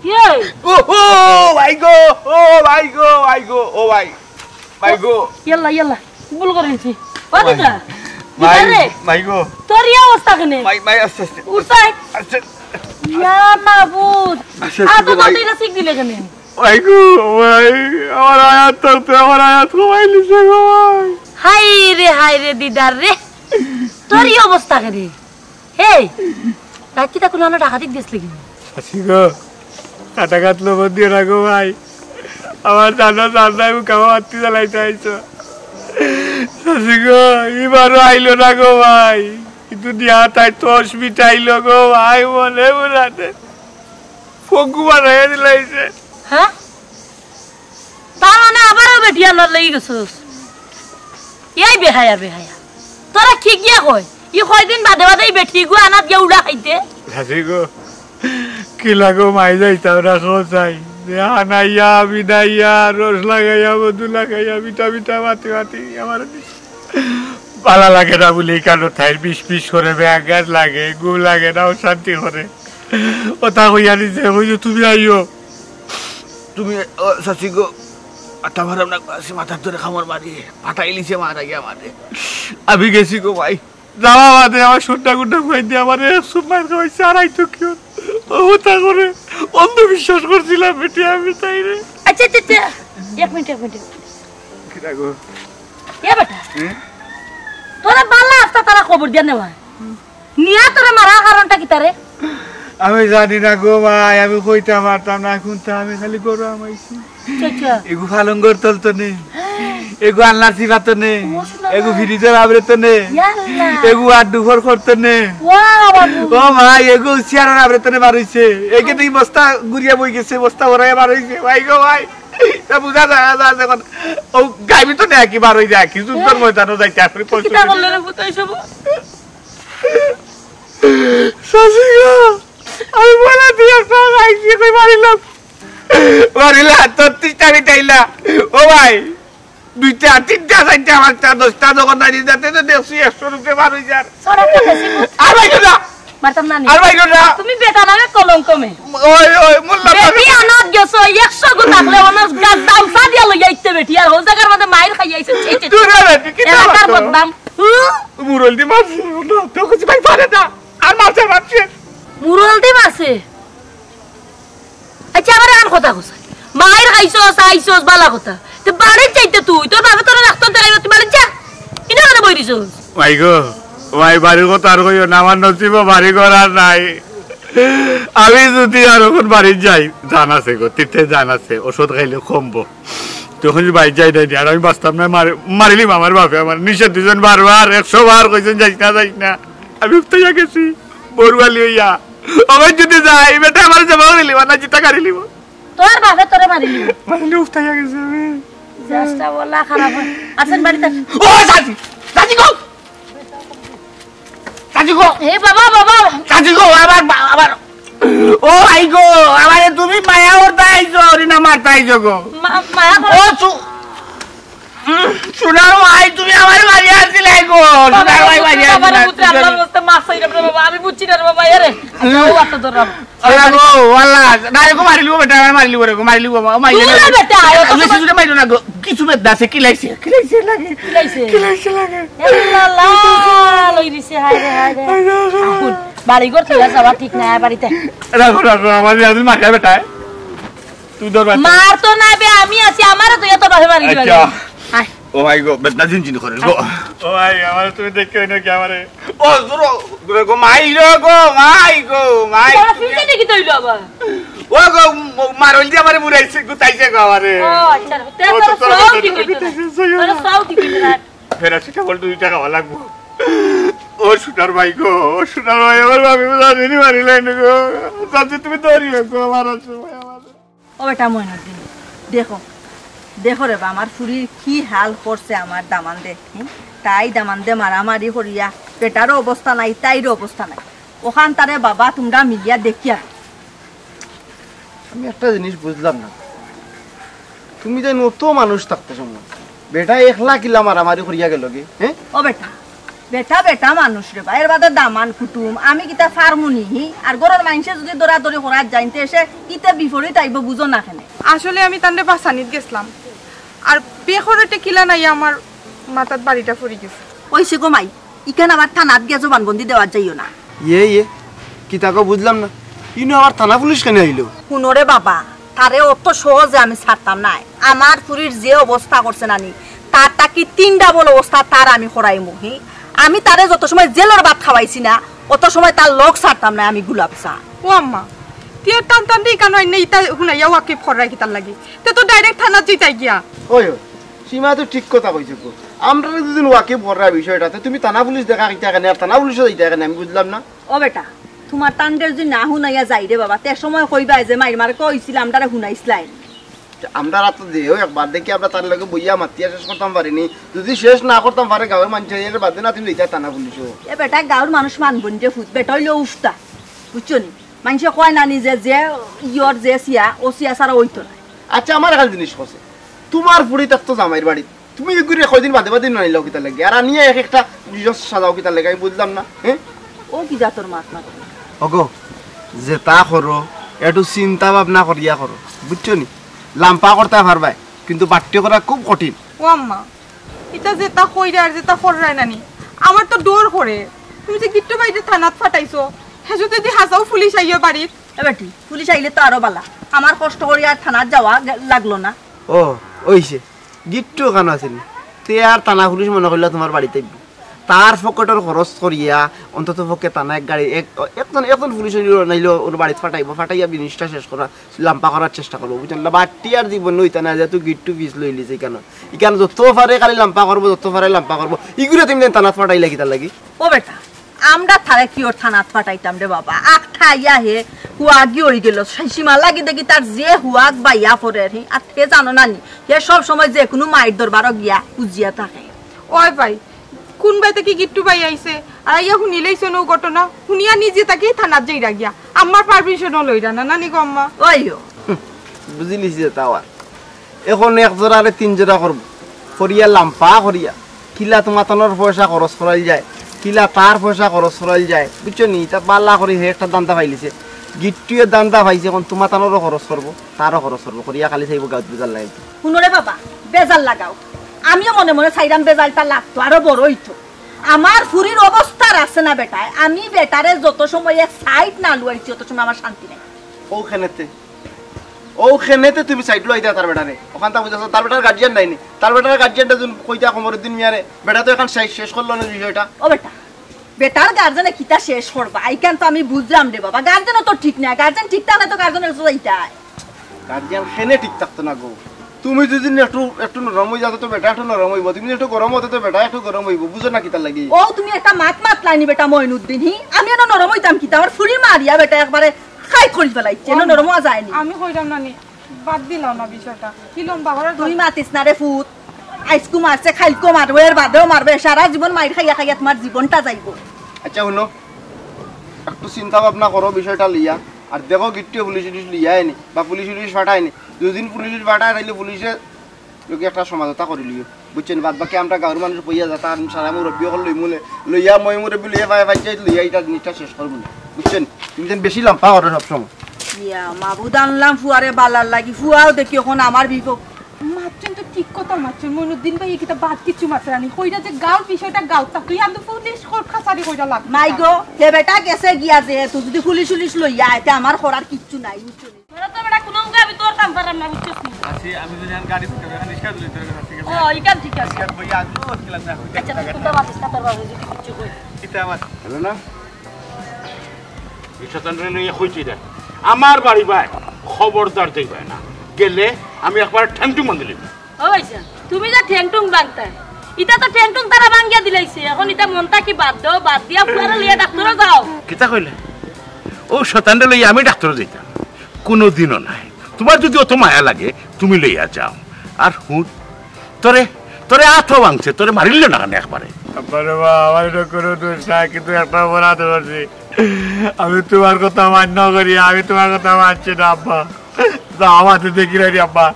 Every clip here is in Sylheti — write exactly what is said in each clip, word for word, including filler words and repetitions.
ও, ও, ভাই গো, ও ভাই গো, ভাই গো, ও ভাই, ভাই গো। ইয়াল্লা, ইয়াল্লা, ভুল করিলিছি। ও ভাই। দিদা, ভাই, দিদা রে, ভাই গো। তোর এই অবস্থা কেনে? ভাই, ভাই, আস্তে, আস্তে। উঠাই। আস্তে। ইয়া মাবুদ। আস্তে, আস্তে, আতো ভাই। তো এটা শিখ দিলে কেনে? ভাই গো, ভাই, আমার আয়াত থাকতে আমার আয়াত কমাইলিছে গো ভাই। হায় রে, হায় রে, দিদার রে। তোর এই অবস্থা কেনে? এই, রাইত কিতা কুনু ডাকাতি দিছলে কিনি? চাচি গো, কাটা কাটলো বন্দিও না গো ভাই। আমার জানা জানাই মুখ আমার আত্তি জ্বালাইতে আইছো। চাচি গো, এবারও আইলো না গো ভাই। কিন্তু নিয়া তাই তস মিটাইলো গো ভাই, মনে মনে। ফগু বানাইয়া দিলাইছে। হ্যাঁ? তার মানে আবারও বেটি আনার লাগি গেছস? এই বেহায়া, বেহায়া। তোরা কি গিয়া কয়? ই কয়দিন বাদে বাদে ই বেটি গু আনাত গিয়া উড়া খাইতে? চাচি গো, কি লাগো মাই যাইতাম না কও চাই। যে আনাইয়া, বিনাইয়া, রস লাগাইয়া, মধু লাগাইয়া, মিঠা মিঠা মাতি মাতি আমার বালা লাগে না বলে এই কারণে থাইর বিষ বিষ করে, ব্যাঘাত লাগে, ঘুম লাগে না, অশান্তি করে। ওটা কইয়া নিছে, কইছে, "তুমি আইও।" তুমি, ও, চাচি গো, আটা মারাম না, আছি মাথার ধরে খামর মারি, ফাটাই লিছে মার আগে আমারে। আমি গেছি গো ভাই। যাওয়া বাদে আমার সন্ধ্যা গুন্ডা খুয়াই দিয়ে আমার এক সুপ মার খাওয়াইছে, আর আইতো কেউ। ও, ওটা করে অন্ধবিশ্বাস করছিলাম বেটি আমি তাই রে। আচ্ছা, আচ্ছা, আচ্ছা, এক মিনিট, এক মিনিট। কিতা গো? এ বেটা, হুম? তোরা বালা আস্তা তারা খবর দিয়া নেওয়া। নিয়া তোরা মারার কারণটা কিতা রে? আমি জানি না গো ভাই, আমি কইতাম পারতাম না। এখন তো আমি খালি গরম আইছি। আচ্ছা। এগু ফালঙ্গর তল তো নেই, এগু আলনার সিবা তো নেই, ও, শোনা এগু ভাই। ফ্রিজর আবরে তো নেই, ইয়া আল্লাহ। এগু আর দুপুর করতো নেই। ওয়া বাবু। ও ভাই, এগু চেয়ারের আবরে তো নেই বার হইছে। একে তুই বস্তা ঘুরিয়া বই গেছে, বস্তা ভরাইয়া বার হইছে। ভাই গো ভাই, তা বুঝা যায় না এখন। ও গাইবি তো নেই কি বার হই যায় কি? যুদ্ধর ময়দানও যাইতে আসলে কিতা করলে রে পুতাই সব? চাচি গো, আমি বলে দিয়ে একটা আইছি, কই মারিলাম। মারিলা, তোর তিনটা মিটাইলা। ও ভাই, দুইটা, তিনটা, চারটা, পাঁচটা, দশটা যখন নারী যাতে তো দেখছি একশো রুপে বার হয়ে যার। সরে তো বেশি বুঝ। আর ভাই না। মারতাম না নি। আর ভাই না। তুমি বেটা নামে কলঙ্ক মে। ওই, ওই, মোল্লা বেটি বাবা। আনাত গেছো, একশো গো থাকলে ওনার গাছ দামসা দিয়া লইয়া আইতে বেটি। আর ও জায়গার মধ্যে মাইর খাইয়া আইছে, ছি, ছি, ছি। দূরে বেটি, কিতা এলাকার মারতো? বদনাম। হুম? মুরল দি মারছে, না, তো কিছু ভাই পারে না। আর মারছে, মারছে। মুরল দি মারছে? আচ্ছা, আবার আর কথা কস। মাইর খাইছস, আইছস, বালা কথা। তে বাড়িত যাইতে তুই, তোর বাবা তোরে রাখতো, তাই তুই বাড়িত যা। ইনো কেনে বই দিছস? ভাই গো, ভাই বাড়ির কথা আর কইও না, আমার নসিবও বাড়ি ঘর আর নাই। আমি যদি আর এখন বাড়িত যাই, জান আছে গো, তিতে জান আছে, ওষুধ খাইলে কমবো। তখন যদি বাড়িত যাই নাই, আর আমি বাঁচতাম না, মারি, মারিলিম আমার বাপে আমার। নিষেধ দিছইন বারবার, একশো বার কইছইন, "যাইস না, যাইস না।" আমি উঠতে গেছি, বড়ুয়ালি হইয়া। আবার যদি যাই, বেটা আমার জমা করিলিব, না জিতা কারিলিব। তোর বাপে তোরে মারিলিব। মারিলে উঠতে গেছি আমি। চেষ্টা বলা খারাপ হয়। আছেন বাড়িতে? ও, চাচি, চাচি গো! চাচি গো! এ বাবা, বাবা! চাচি গো, আবার বা-, আবার। ও ভাই গো, আমারে তুমি মায়া করতে আইছো, নি না মারতে আইছো গো? মা-, মায়া ও করে। সু-, উম, সোনার ভাই, তুমি আমার বাড়ি আসছিলে গো। বাবা, সোনার ভাই বাড়ি বাবা, আসছিলে। পুত্র, আল্লাহর রাস্তায় মাফ চাই রে বাবা, আমি বুঝছি না রে বাবা, এরে। আচ্ছা, ও আচ্ছা, ধর বাবা। আল্লাহ গো, আল্লাহ। না, এগো মারিলিব বেটা, আমার মারিলিব রে গো, মারিলিব, ও মারিলিব। দূর হ বেটা, আয়, অত বেশি সময় জোরে মারিও না গো। কিছু বেদনা আছে, কিলাইছে, কিলাইছে লাগে। কিলাইছে? কিলাইছে লাগে। এ লা লা, লই দিছে, হায় রে, হায় রে। হায় রে, হায় রে। আহুন, বাড়ি ঘর তুই আর যাওয়া ঠিক নাই, বাড়িতে। রাখো, রাখো, আমার বিয়াদিন মারিয়া বেটা। তুই ধর বাচ্চা। মার তো না বে, আমি আছি, আমারও তো এত বাপে মারি দিবা আচ্ছা। রে। আয়। ও ভাই গো, বেদনা ঝিনঝিন করে গো। ও ভাই, আমার তুমি দেখতে হয় নাকি আমারে? ও, দূর, দূরে গো, মাই রে গো, মাই গো, মাই। তোরা ফিরতে দেখি তো হইলো আবার। ও গো, ম-, মারল দিয়ে আমারে মুড়াইছে, গুতাইছে গো আমারে। ও, আচ্ছা, তে ও তো তোর তোর সব সব ঠিক হইতো না। গুতাইছে, সই তোর না। সব ঠিক হইতো না। প্যারাসিটামল দুই টাকা ভালো লাগবো। ও সোনার ভাই গো, ও সোনার ভাই, আমার ভাবি বুঝা দিনই মারিলাই না গো। চাচি, তুমি দৌড়ি গো, আমার সময় আমার। ও বেটা মইনুদ্দিন, দেখো, দেখো রে বা, আমার ফুরির কি হাল করছে আমার দামান্দে, হুম? তাই দামান্দে মারামারি করিয়া, বেটারও অবস্থা নাই, তাইরও অবস্থা নাই। ওখান তারে বাবা, তোমরা মিলিয়া দেখিয়া। আমি একটা জিনিস বুঝলাম না, তুমি যে নতুন মানুষ থাকতে সময়, বেটা একলা কিলা মারামারি করিয়া গেল কি, হ্যাঁ? ও বেটা, বেটা বেটা মানুষ রে বা, এর বাদে দামান কুটুম, আমি কিতা ফারমুনি হি? আর ঘরর মাইনষে যুদি দরাদরি করাত যাইন তে সে কিতা বিপরীত আইবো বুঝো না কেনে? আসলে আমি তানরে বাচানিত গেছলাম, আর বেখরটে কিলা নাইয়া আমার মাথাত বাড়িটা পড়ি গেছে। ওই সে গো মাই, ইখান আবার থানাত গিয়া জবানবন্দি দেওয়াত যাইও না। ইয়ে ইয়ে, কিতা কও বুঝলাম না, ইনো আবার থানা পুলিশ কেনে আইলো? হুনো রে বাবা, তারে অত সহজে আমি ছাড়তাম নায়। আমার ফুরির যে অবস্থা করছে নানি, তার থাকি তিন ডাবল অবস্থা তার আমি করাইমু। হি, আমি তারে যত সময় জেলর ভাত খাওয়াইছি না, অত সময় তার লগ ছাড়তাম নায় আমি, গোলাপ চা। ও আম্মা, তে টান টান দি কেনে আইন না, ইতা হুনাইয়া ওয়াকিফ কররায় কিতার লাগি? তে তো ডাইরেক্ট থানাত যাইতায় গিয়া। ওই, ওই, সীমা তো ঠিক কথা কইছে গো। আমরারে দুদিন ওয়াকিফ কররায় বিষয়টাতে, তুমি থানা পুলিশ দেখা কিতা কেনে, আর থানা পুলিশও যাইতায় কেনে, আমি বুঝলাম না। ও বেটা, তুমার তানরে যুদি না হুনাইয়া যাই রে বাবা, তে সময় কইবায় যে মাইর মারে কইছিলাম, আমরারে হুনাইছলায়। আমরার আতো দেও একবার দেখি, আমরা তার লগে বইয়া মাতিয়া শেষ করতাম পারিনি। যুদি শেষ না করতাম পারে গাঁওর মানষে, এর বাদে না তুমি যাইতায় থানা পুলিশও। এ বেটা, গাঁওর মানুষ মানবো নি রে ফুত, বেটা অইলো উফতা, বুঝছো নি? মানষে কয় না নি যে, যে ইয়র যে সিয়া, ও সিয়া ছাড়া অইতো না। আচ্ছা, আমার এখান জিনিস কছে, তুমার ফুরি থাকতো জামাইর বাড়িত, তুমি ইগুরে কয়দিন বাদে বাদে নানিলাও কিতার লাগি? আর আনিয়া এক একটা জিনিস সাজাও কিতার লাগি? আমি বুঝলাম না, হ্যাঁ? ও কি জাতর মাত মাত? ওগো, যেতা করো, একটু চিন্তা ভাবনা করিয়া করো, বুঝছো নি? লাম্পা করতায় পারবায়, কিন্তু বাট্টি করা খুব কঠিন। ও আম্মা, ইতা যেতা কইরায় আর যেতা কররায় নানি, আমার তো ডর করে। তুমি যে গিট্টু ভাইরে থানাত ফাটাইছো, হে যুদি হাছাউ পুলিশ আইয়া বাড়িত। এ বেটি, পুলিশ আইলে তো আরো বালা, আমার কষ্ট করি আর থানাত যাওয়া গে-, লাগলো না। ও, অইছে। গিট্টু অখানো আছে নি? তে আর থানা পুলিশ মনে করলা তুমার বাড়িত আইবো? তার পকেটর খরচ করিয়া অন্তত পক্ষে থানা এক গাড়ি, এক, একজন, একজন পুলিশ অইলো নাইলে ওর বাড়িত ফাটাইবো, ফাটাইয়া জিনিসটা শেষ করা, লাম্পা করার চেষ্টা করবো, বুঝছো না? বাট্টি আর জীবনে অইতা না, যেহেতু গিট্টু পিছ লইলিছে ইখানো। ইখানো যত পারে খালি লাম্পা করবো, যত পারে লাম্পা করবো। ইগুরে তুমি যেন থানাত ফাটাইলা কিতার লাগি? ও বেটা, আমরা তারে কিওর থানাত ফাটাইতাম রে বাবা? আখটা আইয়া হে হুয়াগি অইগেলো, সীমার লাগি দেখি তার যে হুয়াগ বাইয়া পড়ের হি, আর হে জানো না নি, হে সব সময় যে কুনু মাইর দরবারো গিয়া উজিয়া থাকে। ওই ভাই, কুন বায় থাকি গিট্টু ভাই আইছে, আর আইয়া হুনিলাইছইন অউ ঘটনা, হুনিয়া নিজে থাকি থানাত যাইরা গিয়া, আম্মার পারমিশনও লইরা না, নানি গো আম্মা? ওইও। বুঝিলিছি যে তাও আর। এখন এক জোড়ারে তিন জোড়া করবো, করিয়া লাম্পা করিয়া। কিলা তুমাতানোর পয়সা খরচ করাইল যায়, কিলা তার পয়সা খরচ করাইল যায়, বুঝছো নি? ইতা বালা করি হে একটা ধান্দা পাইলিছে। গিট্টুয়ে ধান্দা পাইছে, এখন তুমাতানোরও খরচ করবো, তারও খরচ করবো, করিয়া খালি চাইবো গাউত বুঝার লাগে। হুনো রে বাবা, বেজাল লাগাও। আমিও মনে মনে চাইরাম বেজালটা লাগতো, আরো বড় অইতো। আমার ফুরির অবস্থার আছে না বেটায়, আমি বেটারে যত সময় এক সাইড না লুয়াইছি, অত সময় আমার শান্তি নাই। অউ খেনেতে, অউ খেনেতে তুমি সাইড লইতা তার বেটারে। অখানতা বুঝাছো, তার বেটার গার্জিয়ান নাই নি? তার বেটার গার্জিয়ানটা যুদি কইতা কমরুদ্দিন মিয়ারে, বেটা তো অখান শেষ, শেষ করলো না বিষয়টা। ও বেটা, বেটার গার্জেনে কিতা শেষ করবা? ইখান তো আমি বুঝলাম রে বাবা, গার্জেনও তো ঠিক নাই, গার্জেন ঠিক থাকলে তো গার্জেনের কাছে যাইতায়। গার্জিয়ান খেনে ঠিক থাকতো না গো। তুমি যুদি একটু, একটু নরম অই যাও তো বেটা একটু নরম অইবো, তুমি একটু গরম অও তো বেটা একটু গরম অইবো, বুঝো না কিতার লাগি? ও তুমি একটা মাত মাতলায় নি বেটা মইনুদ্দিন, হি? আমি এনো নরম অইতাম কিতা? আমার ফুরি মারিয়া বেটা একবারে খাই করি ফালাইছে, এনো নরম অওয়া যায় নি। আমি কইরাম না নি, বাদ দিলাও না বিষয়টা, কি লম্বা করার তুমি দরকার? মাতিস না রে ফুত, আইজকু মারছে, খাইলকু মারবো, এর বাদেও মারবে, সারা জীবন মাইর খাইয়া খাইয়া তুমার জীবনটা যাইবো। আচ্ছা হুনো, একটু চিন্তা ভাবনা করো বিষয়টা লইয়া, আর দেখো গিট্টুয়ে পুলিশ উলিশ লইয়া আয়নি, বা পুলিশ উলিশ ফাটায়নি। দুদিন পুলিশ উলিশ ফাটায়, তাইলে পুলিশে লগে একটা সমাঝোতা করি লিও, বুঝছো নি? বাদ বাকি আমরা গাঁওর মানুষ বইয়া যাতা, আর সারা মুরব্বি অকল লইমু নে, লইয়া মই মুরব্বি লইয়া ভাই ভাই যাই লইয়া ইটা জিনিসটা শেষ করবো না, বুঝছো নি? তুমি যেন বেশি লাম্পা করো সব সময়। ইয়া, মাবুদ আনলাম ফুয়ারে বালার লাগি, ফুয়াও দেখি অখন আমার বিপক্ষ। মাতছইন তো ঠিক কথা মাতছইন, মইনুদ্দিন ভাই, কিতা বাদ কিচ্ছু মাতরা নি, কইরা যে গাঁওর বিষয়টা গাঁওত থাকতো, ইয়ান তো পুলিশ কোর্ট কাছারি কইরা লাভ নাই। মাই গো, হে বেটা গেছে গিয়া যে, তুই যুদি পুলিশ উলিশ লইয়া আয়, তে আমার করার কিচ্ছু নাই, বুঝছো নি? তোরা তো বেটা কুনু অঙ্গে আমি তোর কাম পারাম না, বুঝছস নি? আছি, আমি যদি এখন গাড়ি ঢুকাবো, এখন রিক্সা তুলি তোর কাছে, ঠিক আছে? ও, ইখান ঠিক আছে। রিক্সা বইয়া আনবো, আজকে লাগবে এখন। আচ্ছা, তুই তো ভাবিস না, তোর বাবা যদি কিচ্ছু কই। কিতা আমার? হলো না? রিক্সা চালানো লইয়া কইছি রে। আমার বাড়ি ভাই, খবরদার যাইবায় না। গেলে আমি একবার ঠ্যাং টুং ভাঙি লইব। ও ভাইজান, তুমি যে ঠ্যাং টুং ভাঙতায়, ইটা তো ঠ্যাং টুং তারা ভাঙ্গিয়া দিলাইছে। এখন ইটা মনটা কি বাদ দেও, বাদ দিয়া ফুয়ারে লইয়া ডাক্তারও যাও। কিতা কইলে? ও শতানরে লইয়া আমি ডাক্তারও যাইতাম? কুনুদিনও নায়। তুমার যুদি অত মায়া লাগে, তুমি লইয়া যাও। আর হুন, তোরে, তোরে আতো ভাঙছে, তোরে মারিল না কেনে একবারে? আব্বা রে বা, আমার ইটা কুনু দোষ না, কিন্তু একটা অপরাধ করছি। আমি তুমার কথা মান্য করি, আমি তুমার কথা মানছি না আব্বা। যাও, আমারে দেখিলাইরায় নি আব্বা।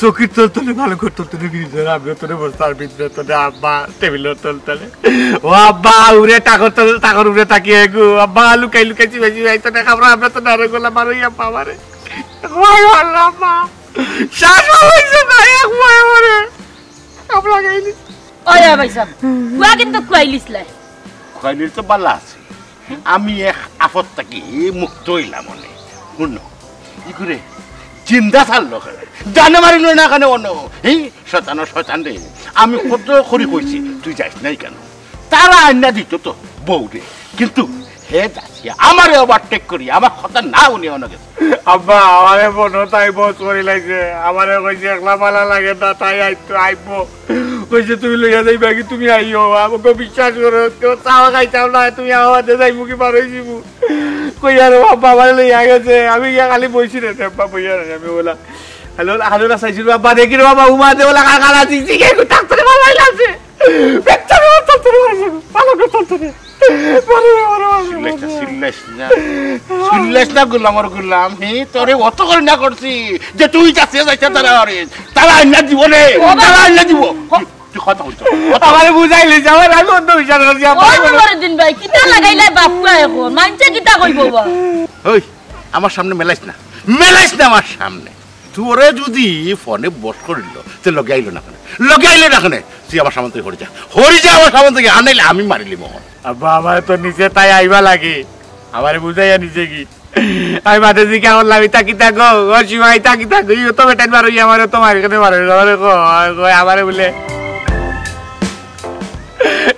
চকির তলতলে, পালঙ্কর তলতলে, ফ্রিজর আমরার তলে, বস্তার ভিতরে তলে, আব্বা টেবিলর তলতলে। ও আব্বা, উরে টাকর তলে, টাকর উরে তাকিয়ে গো। আব্বা, লুকাই লুকাই চিবাই চিবাই তো দেখা, আমরা, আমরা তো নারে গোলা মারই আব্বা আমারে। ওই আল্লাহ আব্বা। শ্বাস হইছে না, এক ভয় আমারে। আমরা গাইলি। ওই, ওই ভাই সাহেব, ফুয়া কিন্তু খুয়াইলিস লাই। খুয়াইলির তো বালা আছে। আমি এক আফত থাকি মুক্ত হইলাম অনে। হুনো, ই করে জিন্দা ছাড়লো কেনে? জানে মারিল না কেনে অনো? এই শয়তানর শয়তান রে, আমি কত করি কইছি, তুই যাইস নাই কেনে? তারা আইনা দিত তো বউরে, কিন্তু হে যাচ্ছে আমারে ওভারটেক করি, আমার কথা না উনি অনো গেছে। আব্বা, আমারে বনো তাই বস করি লাইছে, আমারে কইছে একলা পালা লাগে না, তাই আইতো আইবো। কইছে, "তুমি লইয়া যাইবা কি? তুমি আইও, আমাকে বিশ্বাস করো, কেউ চাওয়া খাইতাম না, তুমি আমার বাদে যাইবো কি বার হয়ে যাইবো।" কই আর বাবা আমারে লইয়া গেছে, আমি গিয়া খালি বইছি রে, আব্বা বইয়া রে, আমি বলা, "হ্যালো, হ্যালো, না চাইছি রে বাবা, দেখি রে বাবা, উমা দে ওলা কার কার আছে, জিগে একটু ডাক্তারে বাবা ইলাছে, বেচ্চা রে বাবা, ডাক্তারে বাবা, ভালো করে ডাক্তারে।" মরে রে, মরে, মরে, চিল্লাইস না, মরে। চিল্লাইস না। চিল্লাইস না, গোলামর গোলাম। হে, তোরে অত করে না করছি যে তুই যাচ্ছে, যাচ্ছে তারা আরে। তারা আইনা দিব রে, ও বাবা। তারা আইনা দিব। হ- তুই কথা বলছ। আমারে বুঝাই লিস, আমার আমি অন্ধ বিশ্বাস করছি, ও আমার কোনো আমার দিন ভাই, কিতা লাগাইলাই বাপ কয় এখন? মানছে কিতা কইবো বা? ওই, আমার সামনে মেলাইস না। মেলাইস না আমার সামনে। তোরে যদি ফোনে বস করিল, তে লগে আইলো না কেনে? লগে আইলো না কেনে? তুই আমার সামনে থেকে হরি যা। হরি যা আমার সামনে থেকে, আর নাইলে আমি মারিলি মোহন। আব্বা, আমারে তো নিচে তাই আইবা লাগে। আমারে বুঝাইয়া নিচে কি? আমি মাঠে জিকা করলাম, "ইতা কিতা গো? ও শিবা, ইতা কিতা গো? ইও তো বেটাইন মারো, ইয়া মারো, তো মারি কেনে মারো?" আমারে কয়, কয়, আমারে বলে,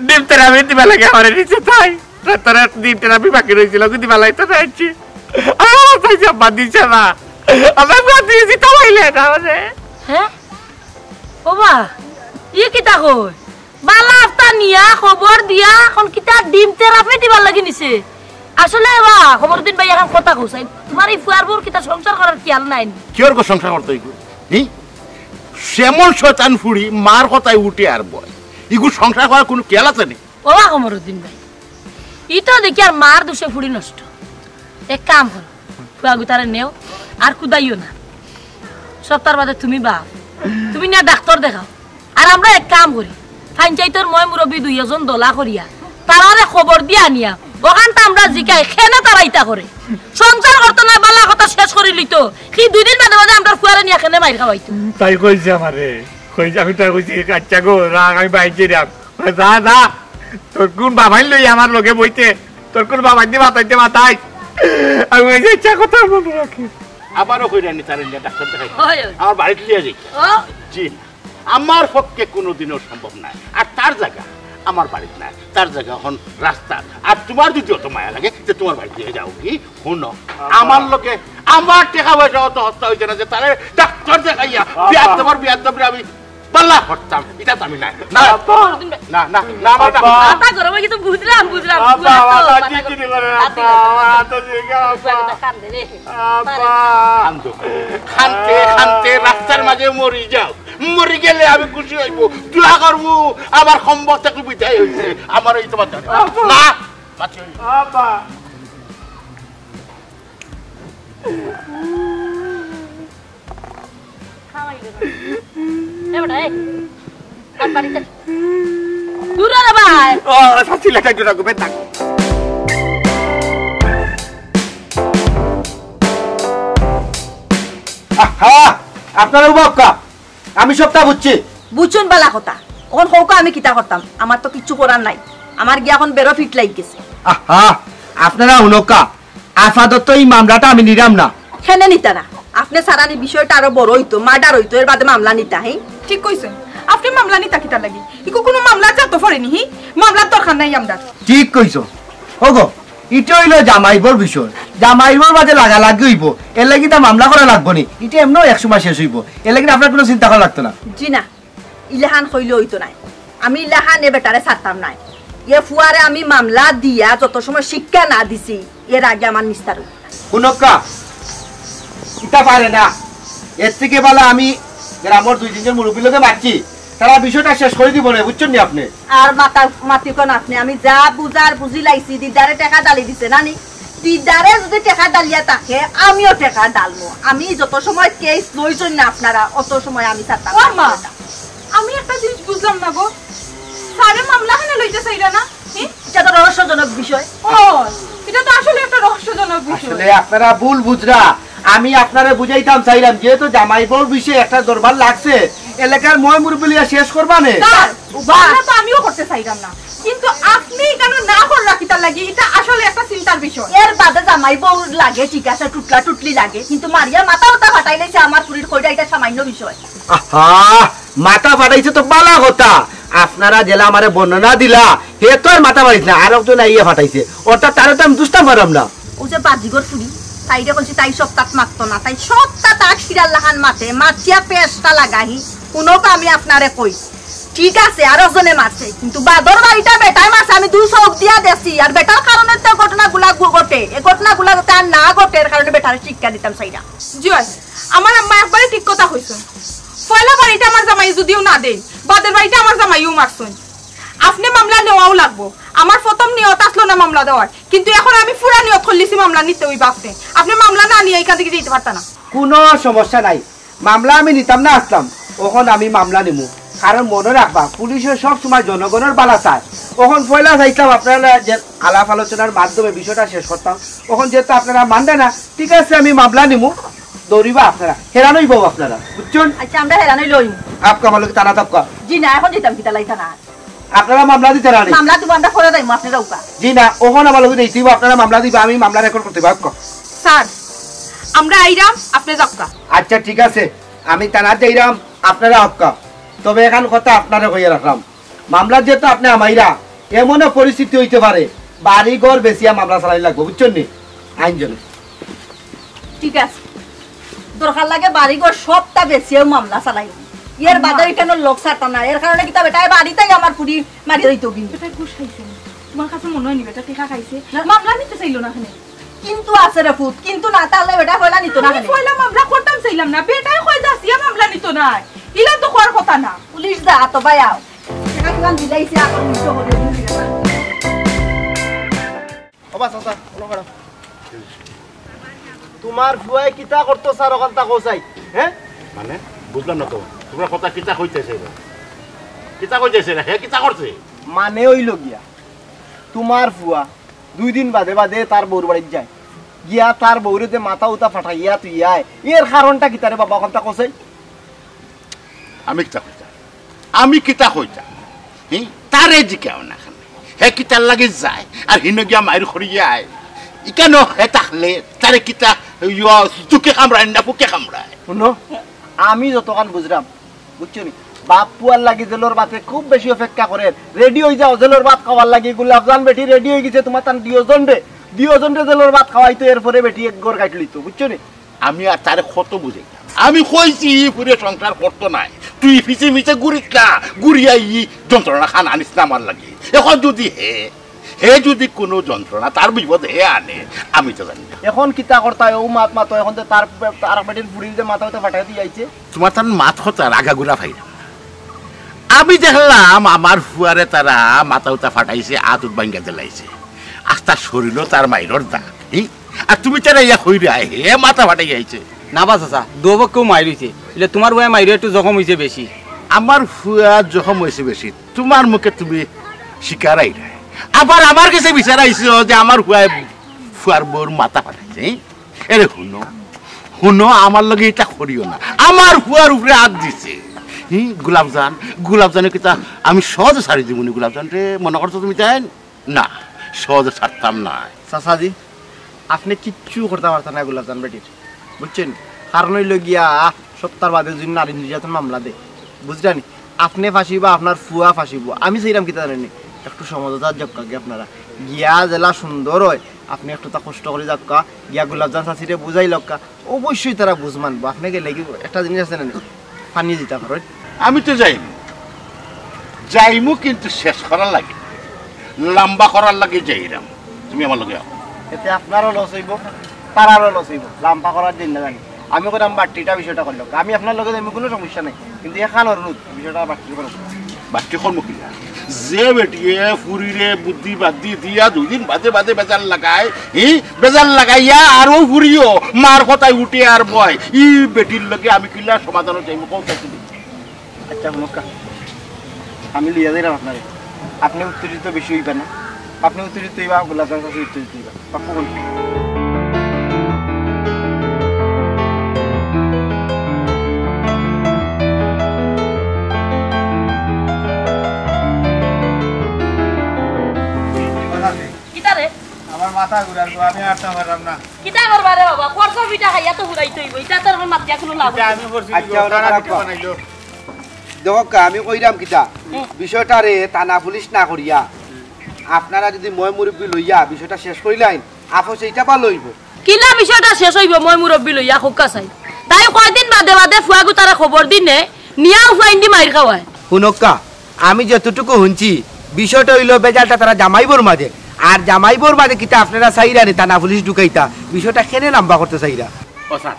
"ডিম তেরামি দিবা লাগে আমারে নিচে তাই।" রাতারাত ডিম তেরামি বাকি রইছিল, কিন্তু বালাই তো যাইছি। আমার চাইছে আব্বা দিছে না। আমার বাদ দিয়েছি, তো পাইলে না আমারে। হ্যাঁ? ও বা, ইয়ে কিতা কয়? বালা আফতা নিয়া, খবর দিয়া, এখন কিতা ডিম তেরাপি দিবার লাগি নিছে? আসলে বা, খবর দিন ভাই, এখন কথা কইছাই। তোমার এই ফুয়ার বউর কিতা সংসার করার খেয়াল নাই নি? কিয়র গো সংসার করতে ইগু? হি? সেমন শয়তান ফুড়ি, মার কথায় উঠে আর বয়। ইগু সংসার করার কোনো খেয়াল আছে নি? ওবা কমরুদ্দিন ভাই, ই তো দেখি আর মার দোষে ফুড়ি নষ্ট। এক কাম করো, ফুয়াগুতারে নেও, আর কুদাইও না। সপ্তাহ বাদে তুমি বাপ, তুমি না ডাক্তার দেখাও। আর আমরা এক কাম করি, পঞ্চায়েতর ময় মুরব্বী দুই এজন দলা করিয়া, তারারে খবর দিয়া আনিয়া, ওখান তো আমরা জিকাই, কেনে তারা ইতা করে। সংসার করতো না, বালা কথা শেষ করি লিতো। কি দুই দিন বাদে বাদে আমরা ফুয়ারে নিয়া কেনে মাইর খাওয়াইতো। তাই কইছে আমারে, কইছে, আমি তাই কইছি, "আচ্ছা গো, রাখ, আমি বাইরে যাইরাম।" যা, যা। তোর কোন বাবাই লই আমার লগে বইতে? তোর কোন বাবাই দিয়ে মাতাইতে মাতাই? আমি ওই যে ইচ্ছা কথা মনে রাখি। আবারও কইরা নি তার ইন্ডিয়া ডাক্তার দেখাই। হয়, হয়। আমার বাড়িতে লিয়ে যাই। ও। জি, আমার পক্ষে কোনোদিনও সম্ভব নয়। আর তার জায়গা আমার বাড়িতে নাই, তার জায়গা এখন রাস্তা। আর তোমার যদি অত মায়া লাগে, তো তোমার বাড়িতে লিয়ে যাও কি? হুনো, আব্বা। আমার লগে আমার টাকা পয়সা অত হস্তা হইছে না যে তারে ডাক্তার দেখাইয়া আব্বা। বিয়ার দেবার বিয়ার দেবরে আমি বালা করতাম, ইটা তো আমি নাই। না, আব্বা। না, না, না, আমার আব্বা। মাথা গরম হয়ে গেছে, বুঝলাম, বুঝলাম। আব্বা, বুঝলাম তো, আমার মাথা কি গরম। কি করে, আব্বা, আমার তো জিগা, আব্বা। কান্দে রে। আব্বা। কান্দো। কানতে, কানতে রাস্তার মাঝে মরি যাও। মরি গেলে আমি খুশি হইব। দোয়া করব, আমার সম্পদ থেকে বিদায় হইছে। আমার এই তোমার দরকার। আব্বা। না, মাটি হইব। আব্বা। এ বেটা, এই। আর বাড়িতে। দূর হ রে ভাই। ও, সাথী লেখা জোড়া গো, বেটা। আহা, আপনারা উবাক্কা। আমি সবটা বুঝছি। বুঝছুন বালা কথা। অখন কউক্কা আমি কিতা করতাম? আমার তো কিচ্ছু করার নাই। আমার গিয়া অখন বেরো ফিট লাগি গেছে। আহা, আপনারা হুনউক্কা। আপাতত এই মামলাটা আমি নিরাম না। কেনে নিতা না? আপনে ছাড়া নি বিষয়টা আরো বড় অইতো, মার্ডার অইতো, এর বাদে মামলা নিতা, হি? ঠিক কইছইন। আপনে মামলা নিতা কিতার লাগি? ইগু কুনু মামলার জাতো পড়েনি, হি? মামলার দরকার নাই আমরার। ঠিক কইছো। ওগো, ইটা অইলো জামাইবর বিষয়। জামাইবর বাদে লাগালাগি অইবো। এর লাগি তা মামলা করা লাগবো নি। ইটা এমনেও এক সময় শেষ অইবো। এর লাগি আপনার কুনু চিন্তা করা লাগতো না। জি না। ইলাখান কইলে অইতো নায়। আমি ইলাখান এ বেটারে ছাড়তাম নায়। এ ফুয়ারে আমি মামলা দিয়া যত সময় শিক্ষা না দিছি, এর আগে আমার নিস্তার অইতো নায়। হুনউক্কা, ইতা পারে না। এর থেকে বালা আমি গ্রামর দুই তিনজন মুরব্বির লগে মাতছি, তারা বিষয়টা শেষ করি দিবো নে, বুঝছইন নি আপনে? আর মাতা, মাতিউক্কা না আপনে, আমি যা বুঝার বুঝিলাইছি, দিদারে টেকা ডালি দিছে না নি? দিদারে যদি টেকা ডালিয়া থাকে, আমিও টেকা ডালমু। আমি যত সময় কেস লইছইন না আপনারা, অত সময় আমি ছাড়তাম ও না মা, বিষয়টা। আমি একটা জিনিস বুঝলাম না গো, স্যারে মামলা কেনে লইতা চাইরা না? হি? এটা তো রহস্যজনক বিষয়। ও, এটা তো আসলে একটা রহস্যজনক বিষয়। আসলে আপনারা ভুল বুঝরা। আমি আপনারে বুঝাইতাম চাইলাম, যেহেতু জামাই বউর বিষয়ে একটা দরবার লাগছে, এলাকার ময় মুরব্বি লইয়া শেষ করবা নে। স্যার, মামলা তো আমিও করতে চাইলাম না, কিন্তু আপনি কেন না করলা কিতার লাগি? এটা আসলে একটা চিন্তার বিষয়। এর বাদে জামাই বউ লাগে, ঠিক আছে, টুটলা টুটলি লাগে, কিন্তু মারিয়া মাথা উতা ফাটাই লাইছে আমার ফুরির কইরা, এটা সামান্য বিষয়। আহা, মাথা ফাটাইছে তো বালা কথা। আপনারা যেলা আমারে বর্ণনা দিলা, হে তো আর মাথা ফাটাইছে না, আর একজন আইয়া ফাটাইছে। অর্থাৎ তারে তো আমি দুষতাম পারলাম না। ও যে বাজিগর ফুরি, তাইরে কইছি তাই সপ্তাহ মাততো না, তাই সপ্তাহ তার শিরার লাখান মাতে, মাতিয়া পেশটা লাগাহি। হুনো বা আমি আপনারে কই, ঠিক আছে, আর একজনে মারছে, কিন্তু বাদর বাড়িটা বেটায় মারছে, আমি দুই চোখ দিয়া দেখছি। আর বেটার কারণে তো ঘটনাগুলা ঘ-, ঘটে। এ ঘটনাগুলা যাতে আর না ঘটে, এর কারণে বেটারে শিক্ষা দিতাম চাইরা। জি অয়, আমার আম্মা একবারে ঠিক কথা কইছইন। পয়লা বাড়িটা আমার জামাই যদিও না দেইন, বাদর বাড়িটা আমার জামাইও মারছইন। আপনে মামলা নেওয়াও লাগবো। আমার প্রথম নিয়ত আসলো না মামলা দেওয়ার, কিন্তু এখন আমি পুরা নিয়ত করলিছি মামলা নিতে অইবা আপনে। আপনে মামলা না নিয়া ইখান থাকি যাইতা পারতা না। কোনো সমস্যা নাই, মামলা আমি নিতাম না আসলাম, অখন আমি মামলা নিমু। কারণ মনো রাখবা, পুলিশে সব সময় জনগণর বালা চায়। অখন পয়লা চাইতাম আপনারা যে আলাপ আলোচনার মাধ্যমে বিষয়টা শেষ করতাম। অখন যেহেতু আপনারা মানরা না, ঠিক আছে, আমি মামলা নিমু, দৌড়িবা আপনারা, হেরান অইবা আপনারা, বুঝছইন? আচ্ছা, আমরা হেরান অইলে অইমু। আপকা আমার লগে থানা থাককা। জি না, এখন যাইতাম কিতা লাগি থানা? আপনারা মামলা দিতা না নি? মামলা দিমু, আমরা পরে যাইমু, আপনে যাউক্কা। জি না, অখন আমার লগে যাইতে অইবো, আপনারা মামলা দিবা, আমি মামলা রেকর্ড করতে অইবো, আপকা। স্যার, আমরা আইরাম, আপনে যাউক্কা। আচ্ছা, ঠিক আছে, আমি থানাত যাইরাম, আপনারা আপকা। তবে এখান কথা আপনারে কইয়া রাখলাম, মামলা যেহেতু আপনে হামাইরা, এমনও পরিস্থিতি অইতে পারে, বাড়ি ঘর বেচিয়া মামলা চালাই লাগবো, বুঝছইন নি? আইন জনে। ঠিক আছে, দরকার লাগে বাড়ি ঘর সবটা বেচিয়াও মামলা চালাই। এর বাদে ইখানর লোক ছাড়তাম না, এর কারণে কিতা বেটায় বাড়িতেই আমার ফুরি মারি দিত কিন্তু। বেটায় ঘুষ খাইছে নি? তোমার কাছে মনে অয়নি বেটা টেকা খাইছে? না। মামলা নিতে চাইলো না কেনে? কিন্তু আছে রে ফুত, কিন্তু না, তাহলে বেটায় পয়লা নিত না কেনে? পয়লা মামলা করতাম চাইলাম না, বেটায় কয় যাচিয়া মামলা নিত না, ইলা তো কওয়ার কথা না। পুলিশ যা, তো ভাই আও। টেকা কিমান দিলাইছে, এখন নিতে হবে, দিন দিলে না। ও বা চাচা, অনো খাড়াও। তোমার ফুয়ায় কিতা করতো স্যার, অখানতা কও চাই, হ্যাঁ? মানে, বুঝলাম না তো, তোমার কথা কিতা কইতাছে এরা? কিতা কইতাছে এরা? হে কিতা করছে? মানে অইলো গিয়া, তোমার ফুয়া দুই দিন বাদে বাদে তার বউর বাড়িত যায়, গিয়া তার বউরে যে মাথা উতা ফাটাইয়া তুই আয়, এর কারণটা কিতা রে বাবা, অখানতা কও চাই? আমি কিতা কইতাম? আমি কিতা কইতাম? হি? তারে জিকাও না কেনে। হে কিতার লাগি যায়? আর হিনো গিয়া মাইর করিয়া আয়। ইকানো হে থাকলে তারে কিতা, ইয়া, চুকে কামড়ায় না, পুকে কামড়ায়? হুনো, আমি যতখান বুঝরাম, বুঝছো নি? বাপ ফুয়ার লাগি জেলর ভাতে খুব বেশি অপেক্ষা করের। রেডি অই যাও, জেলর ভাত খাওয়ার লাগি। গোলাপজান বেটি রেডি অই গেছে, তোমার তান দিওজনরে, দিওজনরে জেলর ভাত খাওয়াইতো, এরপরে বেটি এক ঘর কাটলিতো, বুঝছো নি? আমি আর তারে কত বুঝাইতাম। আমি কইছি, ই ফুড়িয়ে সংসার করতো নায়, তুই পিছে পিছে ঘুরিস না, ঘুরিয়া ই যন্ত্রণা খান আনিস না আমার লাগি। এখন যদি হে, হে যদি কোনো যন্ত্রণা, তার বিপদ হে আনে, আমি তো জানি না। এখন কিতা করতা, ও মাত মাতো, এখন তো তার, তার বেটির ফুড়ির যে মাথা উতা ফাটাই দিয়া আইছে। তোমার তার মাত কথা রাগা গুলা ফাইলাম না। আমি দেখলাম আমার ফুয়ারে তারা মাথা উতা ফাটাইছে, আত উত ভাঙ্গা দিলাইছে। আস্তা শরীরও তার মাইরর দাগ। হি? আর তুমি তারা ইয়া কইরা, হে মাথা ফাটাই আইছে। না বা চাচা, দুও পক্ষেউ মাইর অইছে। ইলে তোমার ফুয়ায় মাইরো একটু জখম অইছে বেশি। আমার ফুয়া জখম অইছে বেশি, তোমার মুখে তুমি স্বীকার আইরায়। আবার আমার গেছে বিচার আইছো যে আমার ফুয়ায় ফুয়ার বউর মাথা ফাটাইছে, হি? এরে হুনো, হুনো, আমার লগে ইতা করিও না। আমার ফুয়ার উপরে আত দিছে। হি, গোলাপজান, গোলাপজানে কিতা আমি সহজে ছাড়ি দিমুনি গোলাপজানরে? মনো করছো তুমি তাইন? না, সহজে ছাড়তাম না। চাচাজি, আপনে কিচ্ছু করতা পারতা না গোলাপজান বেটির, বুঝছইন? কারণ অইলো গিয়া সপ্তাহর বাদে যদি নারী নির্যাতন মামলা দেয়, বুঝরা নি? আপনে ফাঁসিবা, আপনার ফুয়া ফাঁসিবো। আমি চাইরাম কিতা জানইন নি? একটু সমঝোতাত যাউক্কা গি আপনারা। গিয়া যেলা সুন্দর অয়, আপনে একটু তা কষ্ট করি যাউক্কা, গিয়া গোলাপজান চাচিরে বুঝাই লউক্কা। অবশ্যই তারা বুঝ মানবো। আপনে গেলে কি একটা জিনিস আছে না নি? পানি দিতা পারইন। আমি তো যাইমু, যাইমু কিন্তু শেষ করার লাগি, লম্বা করার লাগি যাইরাম। তুমি আমার লগে আও। এতে আপনারও লস অইবো, তারারও লস অইবো। লম্বা করার দিন না জানি। আমি কইরাম বাট্টিটা বিষয়টা করলো। আমি আপনার লগে যাইমু, কোনো সমস্যা নাই। কিন্তু এখান অনুরোধ, বিষয়টা বাট্টি করো। বাট্টি কর্ম কিলা? যে বেটিয়ে ফুরিরে বুদ্ধি বাদ্ধি দিয়া দুই দিন বাদে বাদে বেজার লাগায়, হি বেজার লাগাইয়া আর অউ ফুরিও মার কথায় উঠে আর বয়, ই বেটির লগে আমি কিলা সমাধানও চাইমু, কও চাইছি। আচ্ছা, হুনউক্কা, আমি লইয়া যাইরাম আপনারে। আপনে উত্তেজিত বেশি অইবা না, আপনে উত্তেজিত অইবা, গোলাপজাম চাচি উত্তেজিত অইবা। পাক্কু বলছি। কিতা রে? আমার মাথা ঘুরার গো, আমি আটতা পাররাম না। কিতা করবা রে বাবা? করছো পিঠা খাইয়া তো ঘুরাইতে অইবো। ইটা তো আর মাতিয়া কুনু লাভ অইতো না। আচ্ছা, ওটা খারাপ কথা। দেখউক্কা, আমি কইরাম কিতা, হুম। বিষয়টারে থানা পুলিশ না করিয়া, আপনারা যুদি ময়-মুরব্বি লইয়া বিষয়টা শেষ করিলাইন, আপসে ইটা ভালা অইবো। কিলা বিষয়টা শেষ অইবো ময়-মুরব্বি লইয়া, কউক্কা চাই? তাই কয়দিন বাদে বাদে ফুয়াগুতারে খবর দিনে, নিয়া উফাইন্দি মাইর খাওয়ায়। হুনউক্কা, আমি যতটুকু হুনছি, বিষয়টা অইলো বেজালটা তারা জামাইবর মাঝে। আর জামাইবর মাঝে কিতা আপনারা চাইরা নি থানা পুলিশ ঢুকাইতা, বিষয়টা কেনে লাম্বা করতে চাইরা? ও স্যার,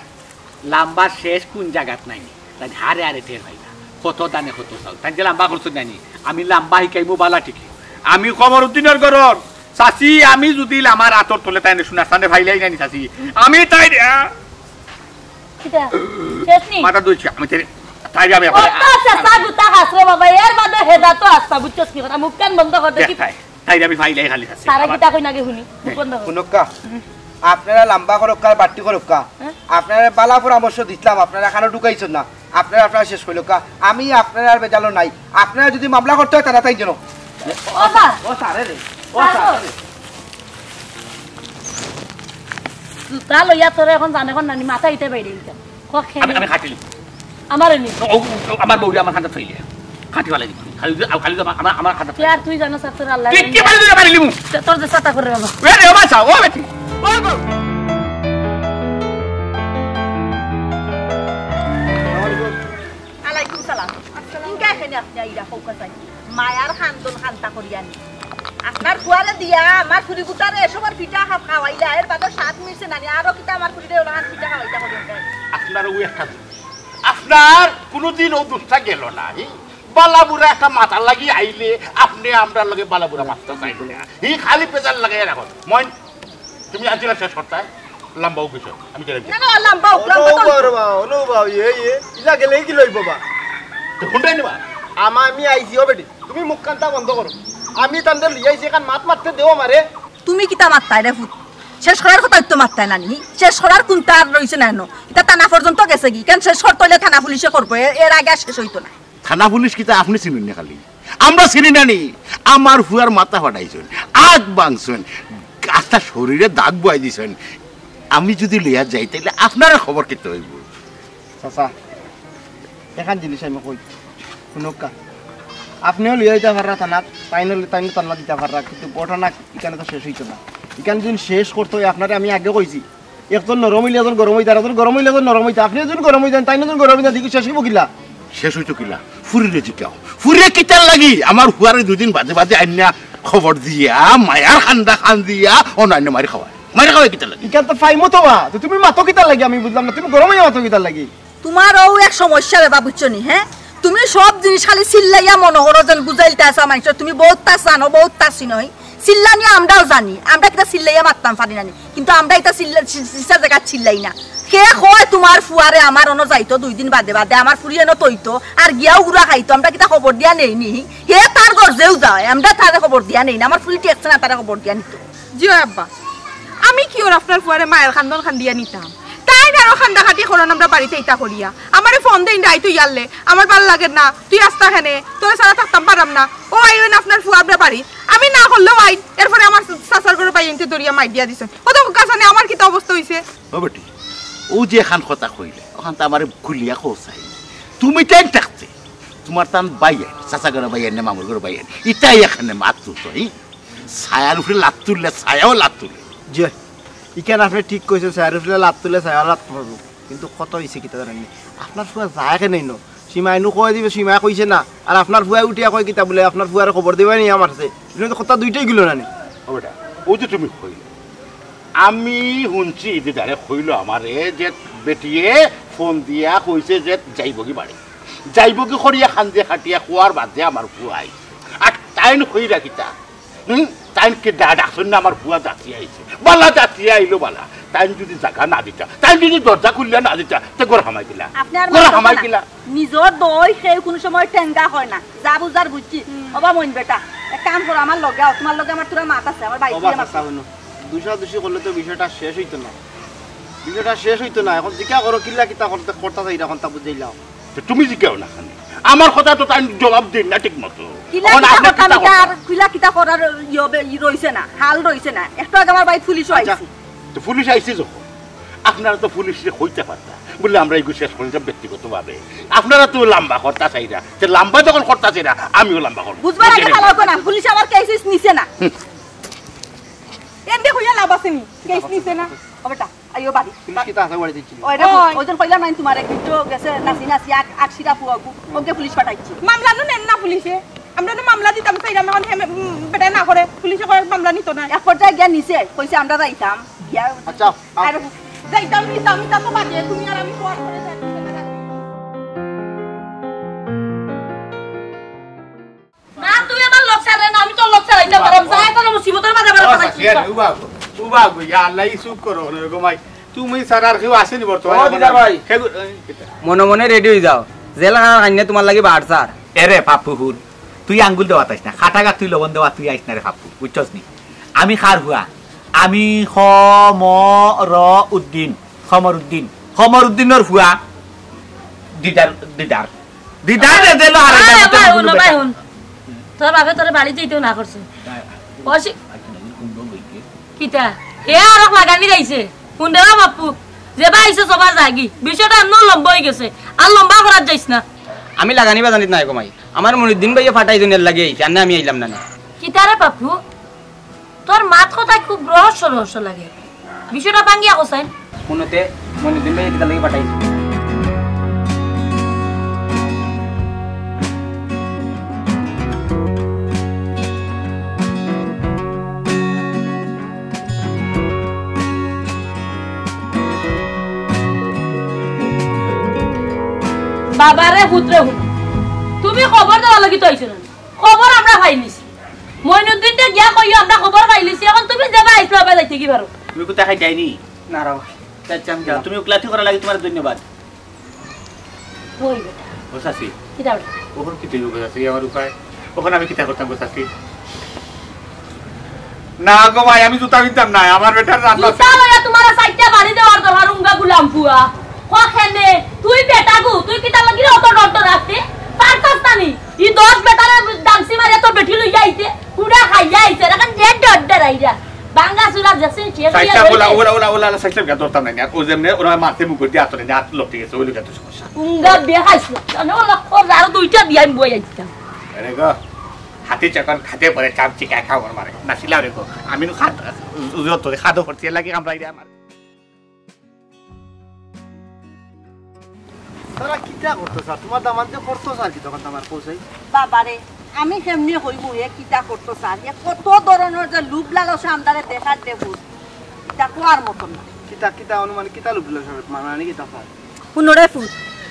লাম্বার শেষ কুন জাগাত নাই নি? তাইন হারে হারে টের পাইবা। কত দানে কত চাউল। তাইন যে লাম্বা করছইন না নি? আমি লাম্বা হিকাইমু বালা ঠিকই। আমি কমরুদ্দিনর ঘরর চাচি, আমি যুদি লামার আতর তলে তাইন সোনার সামনে ফাইলাই না নি চাচি। আমি তাই, আ? কিতা? শেষ নি? মাথা ধুইছি, আমি তাই, তাই আমি ও তো চাচা গুতা খাস রে বাবা, এর বাদে হেদা তো আস্তা, বুঝছস নি কথা? মুখ কান বন্ধ কর দেখি। দেখ তাই। তাইরে আমি ফাইলাই খালি আছে। তারা কিতা কইন আগে হুনি, মুখ বন্ধ কর। হুনউক্কা, আপনারা লাম্বা করউক্কা, বাট্টি করউক্কা। হ্যাঁ? আপনারা বালা পরামর্শ দিছলাম, আপনারা কানো ঢুকাইছইন না। আপনারা, আপনারা শেষ করিলউক্কা। আমি আপনারার বেজালো নাই। আপনারা যুদি মামলা করতে অয়, তারা তাই যেন। ও স্যার। ও স্যার, এ রে। ও স্যার, স্যার, ও। এ রে। জুতা লইয়া তোরে এখন জানে কোন নানি মাথা ইতে বাইরে দিতাম। কখে আমি, নি? আমি খাটিলি। আমারে নি। ও, ও, ও, আমার বউরে আমার কান্দাত ফালাই। খাটি ফালাই দিমু। খালি, খালি আমার, আমার, আমার কান্দাত ফালাই। আর তুই জানো স্যার, তোর আল্লাহ তুই জানে। কি ফালাই দিলে ফালাই দিমু? তো তোর যে ছাতা করে বাবা। এ রে, ও বাচ্চা, ও বেটি। ও গো। আলাইকুম সালাম। ইনকা এখানে আপনি আইরা কউক্কা চাই। মায়ার কান্দন কান্তা করিয়া নি। আপনার ফুয়ারে দিয়া আমার ফুরিগুতারে এ সবর পিঠা খা-, খাওয়াইলা, এর বাদে সাত মিনিটে নানি আরো কিতা আমার ফুরিরে ওলাখান পিঠা খাওয়াইতা করিয়া। আপনার অউ একটা দোষ। আপনার কুনুদিন অউ দোষটা গেল না, হি? বালা বুরা একটা মাতার লাগি আইলে আপনে আমরার লগে বালা বুরা মাততা চাইন না। হি খালি বেজার লাগাইয়া রাখইন। মইন, তুমি আনছিলা শেষ করতায়? লাম্বা অউক বিষয়, আমি জানি। না, না, লাম্বা অউক, লাম্বা অউক। অনু বাবা, অনু বাবা, ইয়ে, ইয়ে, ইলা গেলে কি লইব বা? তো হুনরায় নি বা? আমা, আমি আইছি, ও বেটি, তুমি মুখ কান্তা বন্ধ করো। আমি তানরে লইয়া আইছি, এখান মাত মাততে দেও আমারে। তুমি কিতা মাততায় রে ফুত? শেষ করার কথা তো মাততায় না নি। শেষ করার কুন্তা আর রইছে না এনো। ইটা থানা পর্যন্ত গেছে গি? কেন শেষ করতে অইলে থানা পুলিশে করবো, এ-, এর আগে আর শেষ অইতো না। থানা পুলিশ কিতা আপনে চিনইন না খালি? আমরা চিনি না নি? আমার ফুয়ার মাথা ফাটাইছইন, আত ভাঙছইন, আস্তা শরীরে দাগ বওয়াই দিছইন। আমি যুদি লইয়া যাই, তাইলে আপনারার খবর কিতা অইবো? চাচা, এখান জিনিস আমি কই, হুনউক্কা। আপনেও লইয়া যাইতা পাররা থানাত, তাইনও, তাইনও থানাত দিতা পাররা, কিন্তু ঘটনা ইখানে তো শেষ অইতো না। ইখান যুদি শেষ করতে অয়, আপনারে আমি আগে কইছি, একজন নরম অইলে একজন গরম অইতা, আর একজন গরম অইলে একজন নরম অইতা। আপনে একজন গরম অইতা, তাইন একজন গরম অইতা, দেখি শেষ অইবো কিলা? শেষ অইতো কিলা? ফুরিরে জিকাও। ফুরিয়ে কিতার লাগি? আমার ফুয়ারে দুইদিন বাদে বাদে আইন্না খবর দিয়া, মায়ার কান্দা কান্দিয়া, অনো আইন্না মাইর খাওয়ায়। মাইর খাওয়ায় কিতার লাগি? ইখান তো ফাইমু তো বা। তো তুমি মাতো কিতার লাগি? আমি বুঝলাম না। তুমি গরম অইয়া মাতো কিতার লাগি? তুমার অউ এক সমস্যা রে বা, বুঝছো নি, হে? তুমি সব জিনিস খালি চিল্লাইয়া মনো করো যেন বুঝাইলতা আছা মানষরে, তুমি বউততা জানো, বউততা চিনো। চিল্লানি আমরাও জানি, আমরা কিতা চিল্লাইয়া মাততাম পারি না নি? কিন্তু আমরা ইতা চিল্লা-, চি-, চিছা জাগাত চিল্লাই না। কে কয় তুমার ফুয়ারে আমার অনো যাইতো দুইদিন বাদে বাদে, আমার ফুরি এনো থইতো, আর গিয়াও গুড়া খাইতো, আমরা কিতা খবর দিয়া নেই নি? হে তার গরজেউ যায়, আমরা তারে খবর দিয়া নেই না, আমার ফুরি ঠেকছে না তারে খবর দিয়া নিতো। জি অয় আব্বা, আমি কিওর আপনার ফুয়ারে মায়ার কান্দন কান্দিয়া নিতাম? তাইন আরো কান্দাকাটি করইন আমরার বাড়িত ইতা করিয়া। আমারে ফোন দেইন রাইত অইয়ারলে, আমার ভালা লাগের না, তুই আস্তা কেনে, তোরে ছাড়া থাকতাম পাররাম না। অউ আইন আপনার ফুয়া আমরার বাড়িত, আমি না করলেও আইন, এরপরে আমার চাচার ঘরর বাইয়াইন্তে ধরিয়া মাইর দিয়া দিছইন। অউ দেখউক্কা চাইন আমার কিতা অবস্থা অইছে। ও বেটি, অউ যে এখান কথা কইলে, অখান তো আমারে খুলিয়া কও চাই। তুমি তাইন থাকতে, তুমার তান বাইয়াইন, চাচার ঘরর বাইয়াইন না মামুর ঘরর বাইয়াইন, ইতায় এখানে মাত তুলতো, হি? ছায়ার উপরে লাত তুললে ছায়াও লাত তুলে। জি, ইখান আপনে ঠিক কইছইন, ছায়ার উপরে লাত তুললে ছায়াও লাত তুলবো। কিন্তু কথা অইছে কিতা জানইন নি? আপনার ফুয়া যায় কেনে ইনো? সীমায় নু কই দিবে, সীমায় কইছে না। আর আপনার ফুয়ায় উঠিয়া কয় কিতা বুলে, আপনার ফুয়ারে খবর দিবায় নি আমারে। ইনো তো কথা দুইটাই গেলো না নি? ও বেটা, অউ যে তুমি কইলে, আমি হুনছি যে direct কইলো আমারে যে বেটিয়ে ফোন দিয়া কইছে যে যাইবোগি বাড়ি। যাইবগি করিয়া কান্দে কাটিয়া খোয়ার বাদে আমার ফুয়া আইছে। আর তাইন কইরা কিতা? হুম? তাইন কিতা ডাকছইন না আমার ফুয়া যাচিয়া আইছে? বালা যাচিয়া আইলো বালা। তাইন যুদি জাগা না দিতা, তাইন যুদি দরজা খুলিয়া না দিতা, তে ঘর হামাই দিলা। আপনি আর ঘর মাতবা হামাই না। দিলা। নিজর দই কেউ কুনু সময় টেঙ্গা হয় না। যা বুঝার বুঝছি। ওবা মইন বেটা, এক কাম করো, আমার লগে আও, তুমার লগে আমার থুড়া মাত আছে, আমার বাইরে ওবা, মাত আছে। চাচা, হুনো, দুষাদুষি করলে তো বিষয়টা শেষ অইতো না। বিষয়টা শেষ অইতো না। এখন জিকা করো, কিলা কিতা করতে, করতা চাইরা, এখন তা বুঝাইলাও। তো তুমি জিকাও না কেনে? আমার কথা তো তাইন জবাব দেইন না ঠিক মতো। কিলা এখন কিতা আপনি করতাম কিতা ইটা আর করতা? কিলা কিতা করার ইয়ে বে-, ই রইছে না, হাল রইছে না। একটু আগে আমার বাড়িত পুলিশও আচ্ছা, আইছে। তো পুলিশ আইছে যখন, আপনারা তো পুলিশরে কইতা পারতা, বুলে আমরা ইগু শেষ করিতাম ব্যক্তিগতভাবে। আপনারা তো লাম্বা করতা চাইরা, তে লাম্বা যখন করতা চাইরা, আমিও লাম্বা করমু। বুঝবার আগে বুঝলেন? হালাও না, পুলিশ আমার কেস নিছে না। হুম। এমনি কইয়া লাভ আছে নি? কেস নিছে না? ও বেটা, আইও বাড়ি। পুলিশ কিতা আছে বাড়ি দিচ্ছিল? ওই দেখো, ওই। ওই জন কইলাম না তুমারে, কিন্তু গেছে নাচি নাচি আগ, আগ সিরা ফুয়াগু। ওকে পুলিশ পাঠাইছে। মামলা নু নেন না পুলিশে। আমরা তো মামলা দিতাম চাইলাম, এখন হে, উম, বেটায় না করে, পুলিশে কয় মামলা নিত না। এক পর্যায়ে গিয়া নিছে, কইছে আমরা যাইতাম। গিয়া আচ্ছা, আও। আর যাইতাম, নিতাম, নিতাম তো বাদে, তুমি আর আমি পর করে যাই। না, তুই আমার লগ ছাড় রে, না, আমি তোর লগ ছাড়াইতাম পারলাম। যাই কোনো মুসিবতর মাঝে আমার ও, কথা চাচি, আরে, উবা গো, উবা গো, ইয়া আল্লাহ, ই চুপ করো, ওরে গো মাই। তুমি ছাড়া আর কেউ আছেনি বর্তমানে? ও, দিদার ভাই। কেউ, এই, কিতা? মনে মনে রেডি অই যাও, জেল খানার কাইন্নে তুমার লাগি বাড় ছাড়। এরে পাপ্পু হুন, তুই আঙ্গুল দেওয়াত আইস না, কাটা গাত তুই লবণ দেওয়াত তুই আইস না রে পাপ্পু, বুঝছস নি? আমি কার ফুয়া? আমি খ ম র উদ্দিন, খমর উদ্দিন, খমর উদ্দিনর ফুয়া। দিদার, দিদার, দিদার রে, দিল হারাই আরে, যাবে, তোর ভাই, গুলো হুনো, ভাই, বেটা। হুন। তোর বাপে তোরে বাড়ি যাইতেও না করছে। অসি-, কিতা? এ আরক লাগানি যাইছে। হুন রে বাপ্পু, যে বা আইছে সবার যাগি। বিষয়টা এমন লম্বা অই গেছে। আর লম্বা করার যাইস না। আমি লাগানি বাজানিত নাই গো মাই। আমার মনিউদ্দিন ভাইয়ে ফাটাই দুনিয়ার লাগি আইছে। আন্নে আমি আইলাম না নি। কিতা রে বাপ্পু? তোর মাত কথায় খুব রহস্য রহস্য লাগে। বিষয়টা ভাঙ্গিয়া কছাইন। হুনো তে, মনিউদ্দিন ভাইয়ে কিতার লাগি ফাটাইছে? বাবারে পুতরে হুনো, তুমি খবর দেওয়ার লাগি তো আইছো না। খবর আমরা পাইলিছি। মইনুদ্দিনরে গিয়া কইও আমরা খবর পাইলিছি। এখন তুমি যেবা আইছো, অবা যাইতে কি পারো? তুমি কুতা খাইতায় নি? না রে বা। আচ্ছা, আমি গেলাম। তুমি উকলাতি করার লাগি তুমার ধন্যবাদ। ওই বেটা। ও চাচি। কিতা বেটা? অখন কিতা অইবো গো চাচি, আমার উপায়? অখন আমি কিতা করতাম গো চাচি? না গো মাই, আমি জুতা পিনতাম না, আমার বেটার রান্না জুতা লইয়া তুমারে চাইরটা বাড়ি দেওয়ার দরকার, উঙ্গা গুলাম ফুয়া। ক কেনে? তুই বেটা গো, তুই কিতার লাগি অত ডর ডর আছতে? পারতাস না নি? ই দশ বেটারে ডাংসি মারিয়া তোর বেটি লইয়া আইতে, পুরা খাইয়া আইছে, এখন যে ডর ডর আইরা। বাঙ্গা চুরা দেখছি, শেষ অইয়া চাইরটা রইছে। ওলা, ওলা, ওলা, ওলা, চাইরটা গিয়া ধরতাম না, আর ও যেমনে ওরা মারতে মুখ দিয়ে আতরে, আত লটকে গেছে, ওই লোকটা তো সমস্যা। উঙ্গা বিয়া খাইছিল, জানো, ওলা খোর আরো দুইটা দিয়ে আমি বই আইতাম। আরে গো, হাতি যখন খাতে পড়ে, চামচি খায় খাওয়ার মারে। নাছিলা রে গো, আমি নু খাদ, উজুর তোরে খাদো পড়তে লাগি কামড়াই রে আমার। তারা কিতা করতো স্যার? তোমার দামান্দে করতো স্যার কি তখন আমার পৌঁছাই? বাবারে, আমি কেমনে কইমু এ কিতা করতো স্যার? এ কত ধরনের যে লোভ লালসা আমরারে দেখার দেখো, ইটা কওয়ার মতন না। কিতা, কিতা অনুমান, কিতা লোভ লালসা মানে কিতা স্যার? হুনো রে ফুত,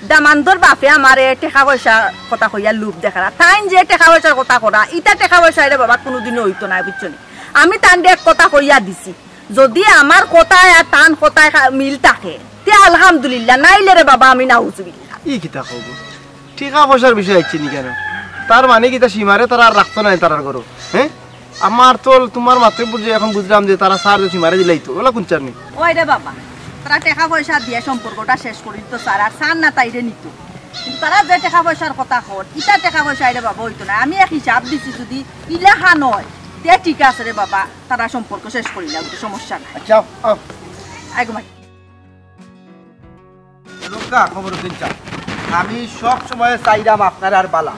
দামান্দর বাপে আমারে টেকা পয়সা কথা কইয়া লোভ দেখারা। তাইন যে টেকা পয়সার কথা করা, ইতা টেকা পয়সা রে বাবা কুনুদিনও অইতো নায়, বুঝছো নি? আমি তানরে এক কথা কইয়া দিছি, যদি আমার কথায় আর তান কথায় খা-, মিল থাকে, তে আলহামদুলিল্লাহ, নাইলে রে বাবা আমি নাউজুবিল্লাহ। ই কিতা কও গো? টেকা পয়সার বিষয় আইছে নি কেনে? তার মানে কিতা সীমারে তারা আর রাখতো নায় তারার ঘরো, হ্যাঁ? আমার তো তোমার মাতে বুঝে এখন বুঝলাম যে তারা স্যার যে সীমারে দিলাইতো, ওলা কুন চার নি? ওই রে বাবা, তারা টেকা পয়সা দিয়া সম্পর্কটা শেষ করি দিতো স্যার, আর স্যার না তাইরে নিতো। কিন্তু তারা যে টেকা পয়সার কথা কর, ইতা টেকা পয়সা রে বাবা অইতো নায়। আমি এক হিসাব দিছি, যদি ইলাখান অয়, তে ঠিক আছে রে বাবা, তারা সম্পর্ক শেষ করিলা, ওটা সমস্যা নাই। আচ্ছা, আও। আয় গো মাই। লোকা খবর দিন চাও। আমি সব সময় চাইলাম আপনার আর বালা।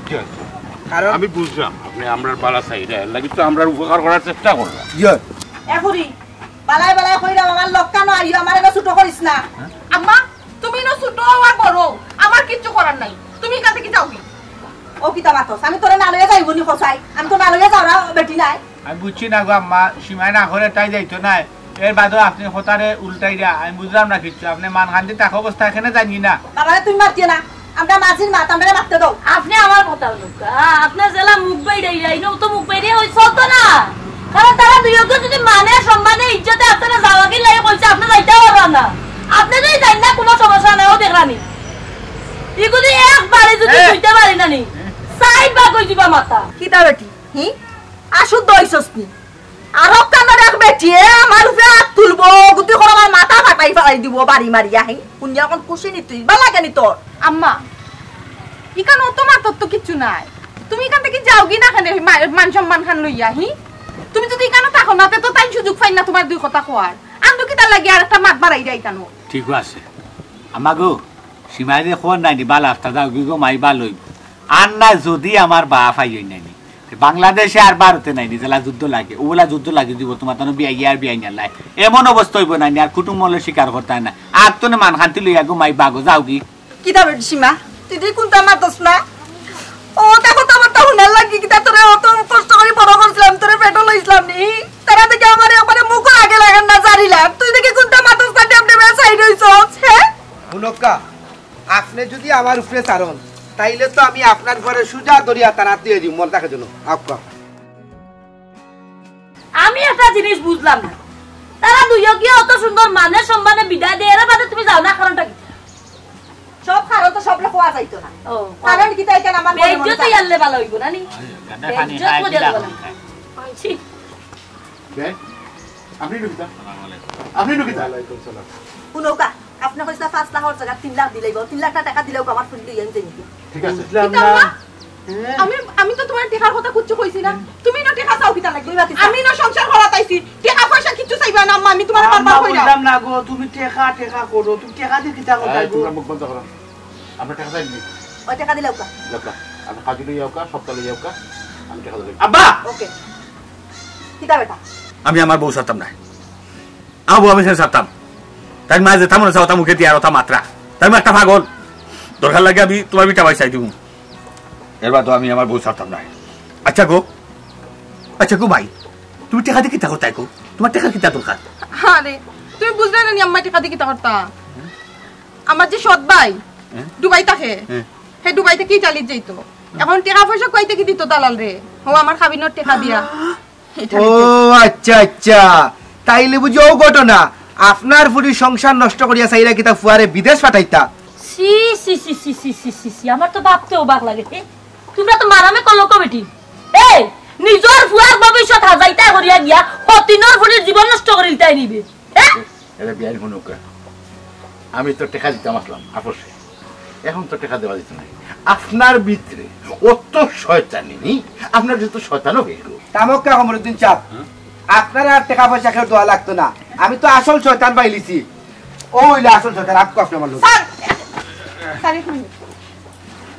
জি, আচ্ছা। কারণ আমি বুঝলাম, আপনি আমরার বালা চাইরা, এর লাগি তো আমরার উপকার করার চেষ্টা করলাম। জি। এ ফুরি, বালায় বালায় কইরাম, আমার লক্কা নয়, আইও, আমার এবার ছোট করিস না। আম্মা, তুমি না ছোট আর বড়, আমার কিচ্ছু করার নাই, তুমি এখান থেকে যাও। ও কিতা মাতস? আমি তোরে না লইয়া যাইব নি কসাই? আমি তো না লইয়া যাওরা বেটি নাই। আমি বুঝছি না গো আম্মা, সীমায় না করে তাই যাইতো নায়। এর বাদেও আপনি কথারে উল্টাইরা, আমি বুঝলাম না কিচ্ছু। আপনি মানকান্দি তাকে অবস্থা এখানে জানি না। বাবারে তুমি মাতিও না, আমরা মাঝির মাত, আমরারে মাততে দাও। আপনে আমার কথা হুনউক্কা। আ, আপনে যেলা মুখ বাইড়াইরা, ইনো তো মুখ বাইড়াইয়া অউ চলতো না। কারণ তারা দুইওগু যদি মানে সম্মানে ইজ্জতে আপনারে যাওয়াগির লাগি কইছে, আপনে যাইতা পারবা না। আপনে যদি যাইন না, কুনু সমস্যা নাই, অউ দেখরানি। ইগু যদি একবারে যদি এ! কইতে পারি না নি, চাইর ভাগ অই যিবা মাথা। কিতা বেটি, হি? আশুদ্ধ অইছস নি? আর কান্দার এক বেটিয়ে আমার উপরে আত তুলবো, গুতি করে আমার মাথা ফাটাই ফালাই দিবো বাড়ি মারিয়া, হি? হুনিয়া অখন খুশি নি তুই? ভালা লাগে নি তোর? আম্মা, ইখান অত মাতর তো কিচ্ছু নাই। তুমি ইখান থাকি যাওগি না কেনে, মা-, মান সম্মান খান লইয়া, হি? তুমি যদি ইখানো থাকো না, তে তো তাইন সুযোগ পাইন না তুমার দুই কথা কওয়ার। আন্দু কিতার লাগি আরেকটা মাত বাড়াইরায় ইখানো? ঠিক আছে। আম্মা গো, সীমায় যে খবর নাই নি, বালা আস্তা যাওগি গো, মাই বালা অইবো। আর না যদি আমার বাপ আইন নাই নি, তে বাংলাদেশে আর ভারতে নাই নি, যেলা যুদ্ধ লাগে, অউলা যুদ্ধ লাগি যিবো তুমার তানু বিয়াই আর বিয়াইনার লাই। এমন অবস্থা অইবো নাই নি, আর কুটুম মহলে স্বীকার করতায় না। আর তো নে মান খান্তি লইয়া গো মাই বাগো যাওগি। কিতা বেটি সীমা, তুই দেখি কুনতা মাতস না? ও দেখো তো আমার তো হুনার লাগি, কিতা তোরে অত কষ্ট করি বড় করছিলাম, তোরে পেটো লইছিলাম নি? তারা দেখি আমারে একবারে মুখর আগে লাগান না জারিলাম, তুই দেখি কুনতা মাতস না, ডেম ডেমে সাইড অইছস, হে? হুনউক্কা, আপনে যদি আমার উপরে ছাড়ন, তাইলে তো আমি আপনার ঘরে সুজা ধরিয়া তারা দিয়ে দিমু, মন থাকে যেন। আউক্কা। আমি একটা জিনিস বুঝলাম না, তারা দুইওগিয়ে অত সুন্দর মানে সম্মানে বিদায় দেয়, এর বাদে তুমি যাও না, কারণটা কি? সব কারণ তো সবরে কওয়া যাইতো না। ও, কারণ কিতা ইখান আমার মনে মনে বেইজ্জত থাকে। ইয়ারলে ভালা অইবো না নি? গান্ডা পানি বেইজ্জত খায়, মজা কিলা দেবো না। খায়? ছি। কে? আপনি নু কিতা? আপনি নু কিতা? ওয়ালাইকুম সালাম। হুনউক্কা, আপনে কইছলা পাঁচ লাখর জাগাত তিন লাখ দিলাইবো, তিন লাখ টেকা দিলাউক্কা, আমার ফুড়ি লইয়া আমি যাইমু। ঠিক আছে। বুঝলাম কিতা না। আম্মা? হ্যাঁ? আমি, আমি তো তুমার টেকার কথা কিচ্ছু কইছি না। তুমি না টেকা চাও কিতার লাগি? আমি না সংসার করাত আইছি। টেকা পয়সা কিচ্ছু চাইবা না আম্মা, আমি তুমারে বারবার কইরাম। বুঝলাম না গো, তুমি টেকা, টেকা করো, তুমি টেকা দি কিতা করতায় গো? তোমরা মুখ বন্ধ করো। আমরা টেকা চাই নি। ওই টেকা দিলাউক্কা। লউক্কা। আমি কাজে লইয়াউক্কা, সপ্তাহ লইয়াউক্কা। আমি টেকা দিলাম। আব্বা! ওকে। কিতা বেটা? আমি আমার বউ ছাড়তাম না। আবু, আমি ছাড়তাম। তাইর মায়ে যেতা মনে চায় অতা মুখে দিয়া আর অতা মাতরা। তাইর মা একটা পাগল। দরকার লাগে আমি তুমার বিটা ভাই চাই দিমু। এর বাদে আমি আমার বউ ছাড়তাম না। আচ্ছা গো, আচ্ছা গো ভাই, তুমি টেকা দি কিতা করতায় গো? তুমার টেকার কিতা দরকার? আরে, তুমি বুঝরায় না নি আম্মা টেকা দি কিতা করতা? আমার যে সৎ ভাই, হ্যাঁ? দুবাই থাকে, হ্যাঁ। হে দুবাই থাকি ইটালিত যাইতো। অখন টেকা পয়সা কই থাকি দিতো দালালরে? ও আমার কাবিনর টেকা দিয়া। ও আচ্ছা, আচ্ছা, তাইলে বুঝি অউ ঘটনা। আপনার ফুড়ির সংসার নষ্ট করিয়া চাইরা কিতা ফুয়ারে বিদেশ পাঠাইতা? ছি, ছি, ছি, আমার তো ভাবতেও অবাক লাগে। এ, তুমরা তো মারামে করলাউক্কা বেটি। এই, নিজর ফুয়ার ভবিষ্যৎ হাজাইতা করিয়া গিয়া হতিনর ফুড়ির জীবন নষ্ট করিলিতায় নি বে। হ্যাঁ? এরে বিয়াইন হুনউক্কা, আমি তো টেকা দিতাম আছলাম আপসে, অখন তো টেকা দেওয়া যাইতো নায়। আপনার ভিতরে অত শয়তানি নি, আপনার ভিতরে তো শয়তানও অইগেলো। থামউক্কা কমরুদ্দিন সাব, আপনার আর টেকা পয়সা কেউ দেওয়া লাগতো না, আমি তো আসল শয়তান পাইলিছি। অউ অইলা আসল শয়তান, আউক্কা আপনে আমার লগে। স্যার, স্যার, এক মিনিট।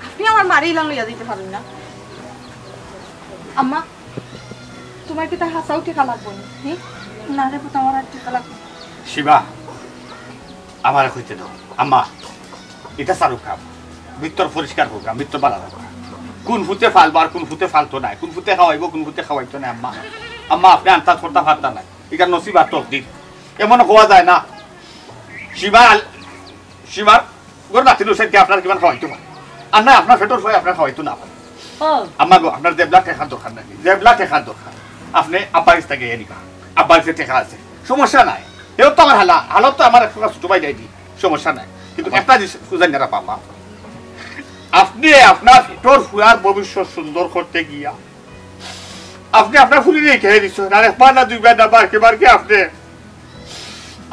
আপনে আমার মারে ইলান লইয়া যাইতা পারইন না? আম্মা, তুমার কিতা হাছাউ টেকা লাগবো নি? হি? না রে পুত, আমার আর টেকা লাগবো না। শিবা, আমারে কইতে দেও। আম্মা, ইটা ছাড়উক্কা। ভিতর পরিষ্কার করউক্কা, ভিতর বালা রাখউক্কা। কুন ফুতে ফালবো আর কুন ফুতে ফালতো নায়, কুন ফুতে খাওয়াইবো, কুন ফুতে খাওয়াইতো নায়, আম্মা। আম্মা, আপনে আন্দাজ করতা পারতা নায়। ইটা নসিব আর তকদির। এমন কওয়া যায় না। শিবা, শিবার ঘরর নাতিন অইছইন, কে আপনার কিমান খাওয়াইতো পারে? আর না, আপনার পেটর ফুয়ায় আপনার খাওয়াইতো না পারে। ও। আম্মা গো, আপনার যেবলা টেকার দরকার নায়, যেবলা টেকার দরকার, আপনে আব্বার গেছ থাকি নিবা। আব্বার গেছে টেকা আছে, সমস্যা নাই। হেও তো আমার হালা, হালাত তো আমার এক প্রকার ছোট ভাই যায়নি, সমস্যা নাই। কিন্তু একটা জিনিস বুঝাই না রাখবা, আম্মা। আপনে আপনার পেটর ফুয়ার ভবিষ্যৎ সুন্দর করতে গিয়া আপনে আপনার ফুড়িরে খেয়ে দিচ্ছেন, আর একবার না দুইবার না, বারকে বারকে আপনে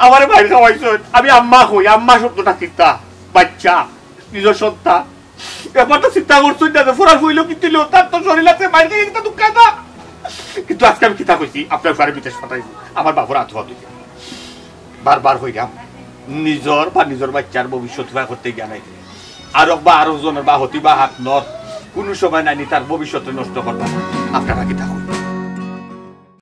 আমারে মাইর খাওয়াইছেন। আমি আম্মা কই, আম্মা শব্দটা কিতা? বাচ্চা, নিজর সন্তান। একবার তো চিন্তা করছেন না যে ফুয়ার ফুড়ি অইলো কিতা অইলো, তার তো শরীর আছে, মাইর খাইয়া কিতা দুঃখ না। কিন্তু আজকে আমি কিতা কইছি, আপনার ফুয়ারে বিদেশ পাঠাইছি, আমার বাপর আত্মহত্যা। বারবার কইরাম, নিজর বা নিজর বাচ্চার ভবিষ্যৎ উপায় করতে গিয়া নাই। আরক বা আরক জনর বা হতি বা হাত নর, কুনু সময় নানি তার ভবিষ্যৎ নষ্ট করবা। আপনারা কিতা কইন?